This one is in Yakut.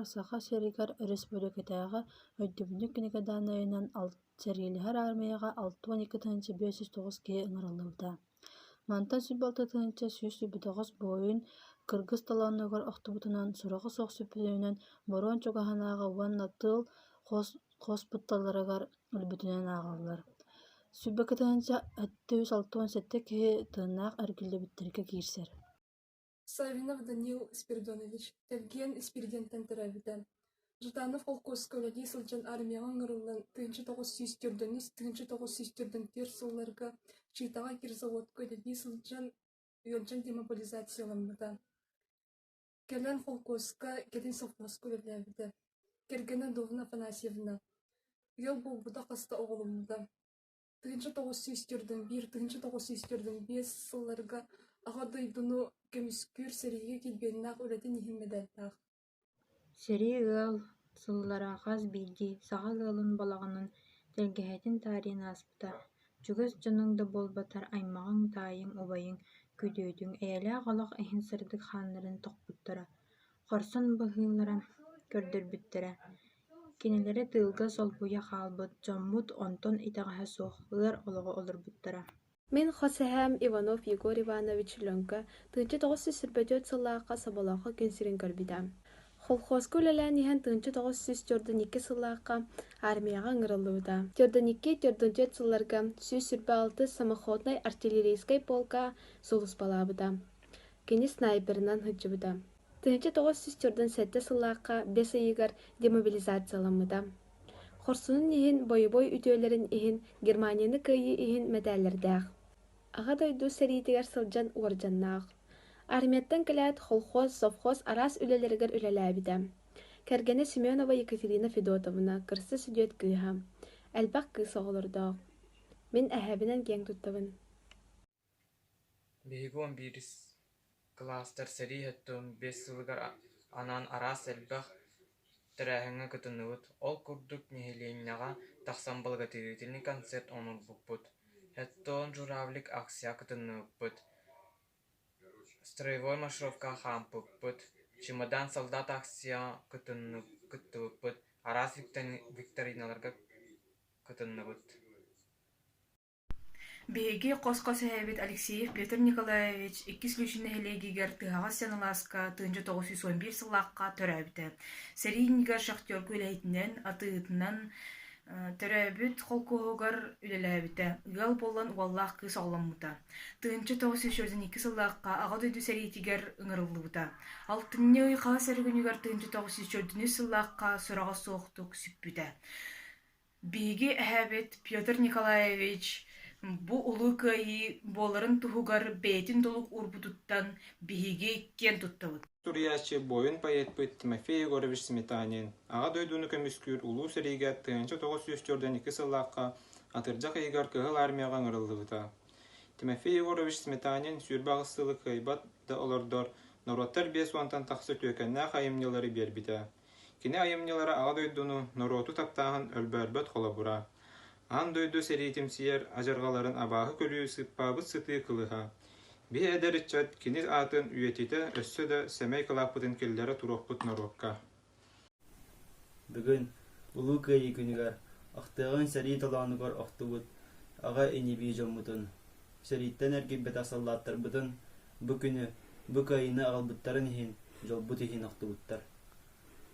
сылыгар Саха сиригэр өрөспүүбүлүкэтээҕи Өйдөбүнньүк кинигэ дааннайынан сэриилэһэр аармыйаҕа 62 509 киһи ыҥырыллыбыта. Мантан 26 129 буойун кыргыс толоонугар охтубутунан, сураҕа суох сүппүтүнэн, боруон чугаһынааҕы уонна тыыл хоспуталларыгар өлбүтүнэн ааҕыллар. 22 767 киһи тыыннаах эргиллибиттэргэ киирсэр. Саввинов Данил Спиридонович, Элгиэн Испирдиэнтэн төрөөбүтэ. Жданов холкуоска үлэлии сылдьан армияҕа ыҥырыллан 1943 1944 сылларга Читаҕа кирзаводка үлэлии сылдьан ыалдьан демобилизацияламмыта. Кэлэн холкуоска, кэлин совхозка үлэлээбитэ. Кэргэнэ Довна Афанасьевна. Ыал буолбута хаста оҕоломмута. 1941 1945 сылларга Аҕа дойдуну көмүскүүр сэриигэ килбиэннээх үлэтин иһин медаллаах. Сэрии ыал сыллара хас биирдии саха ыалын балаҕанын, тэлгэһэтин таарыйан ааспыта, чугас дьонуҥ да буолбатар аймаҕыҥ, таайыҥ, убайыҥ, күтүөтүҥ эйэлээх олох иһин сырдык хааннарын тохпуттара, хорсун быһыыларын көрдөрбүттэрэ, Кинилэри тыылга солбуйа хаалбыт дьоммут онтон итэҕэһэ суох ыар олоҕу олорбуттара. Мин хос эһээм Иванов Егор Иванович Лөҥкө 1924 сыллаахха Соболооххо күн сирин көрбүтэ. Холхуоска үлэлээн иһэн 1942 сыллаахха армияҕа ыҥырыллыбыта. 42-44 сылларга 126 самоходнай артиллерийскай полка сулууспалаабыта. Кини снайперынан сылдьыбыта. 1947 сыллаахха бэс ыйыгар демобилизацияламмыта. Хорсунун иһин, бойобуой үтүөлэрин иһин Германияны кыайыы иһин мэтээллэрдээх. Аҕа дойду сэриитигэр сылдьан уордьаннаах. Армияттан кэлээт колхоз, совхоз араас үлэлэригэр үлэлээбитэ. Кэргэнэ Семенова Екатерина Федотовна, кырса сүдүөт кыыһа. Элбэх кыыс оҕолордоох. Мин эһэбинэн киэҥ туттабын. Биһиги 11-ис кылаастар сэрии 75 сылыгар анаан араас элбэх тэрээһиҥҥэ кытынныбыт. Ол курдук нэһилиэнньэҕэ тахсан благотворительный концерт оҥорбуппут, «Хэттон журавлик» акция кытынныбыппыт, строевой маршрутка хаампыппыт, «Чемодан солдат» акция кыттыбыппыт, араас викториналарга кытынныбыт. Биһиги хос-хос эһэбит Алексеев Петр Николаевич Иккис Лүүчүн нэһилиэгигэр Тыһаҕас Сыаналааска 1911 сыллаахха төрөөбүтэ. Сэрии иннигэр шахтерка үлэһитинэн, атыыһытынан төрөөбүт холкуоһугар үлэлээбитэ. Ыал буолан уоллаах кыыс оҕоломмута. 1942 сыллаахха Аҕа дойду сэриитигэр ыҥырыллыбыта. Алтынньы ый хаһыс эрэ күнүгэр 1943 сыллаахха сураҕа суохтук сүппүтэ. Биһиги эһээбит Петр Николаевич бу Улуу Кыайыы буоларын туһугар бэйэтин толук уурбутуттан биһиги киэн туттабыт. Суруйааччы буойун поэтпыт Тимофей Егорович Сметанин Аҕа дойдуну көмүскүүр Улуу сэриигэ 1942 сыллаахха атырдьах ыйыгар Кыһыл Армияҕа ыҥырыллыбыта. Тимофей Егорович Сметанин 28 сылы кыайбат да олордор, норуоттар 50-тан тахса үтүөкэннээх айымньылары биэрбитэ. Кини айымньылара Аҕа дойдуну, норуоту таптааһын өлбөөрбөт холобура, аан дойду сэриитимсийэр адьырҕаларын абааһы көрүү сыппаабыт сытыы кылыһа. Биһи эдэр ыччат кини аатын үйэтитэ өссө да сэмэй кылааппытын киллэрэ туруохпут норуокка. Бүгүн Улуу Кыайыы күнүгэр ахтыаҕын сэрии толоонугар охтубут аҕа ини-бии дьоммутун, сэрииттэн эргийбэтэх саллааттарбытын бу күнү, бу кыайыыны аҕалбыттарын иһин, дьолбут иһин охтубуттар.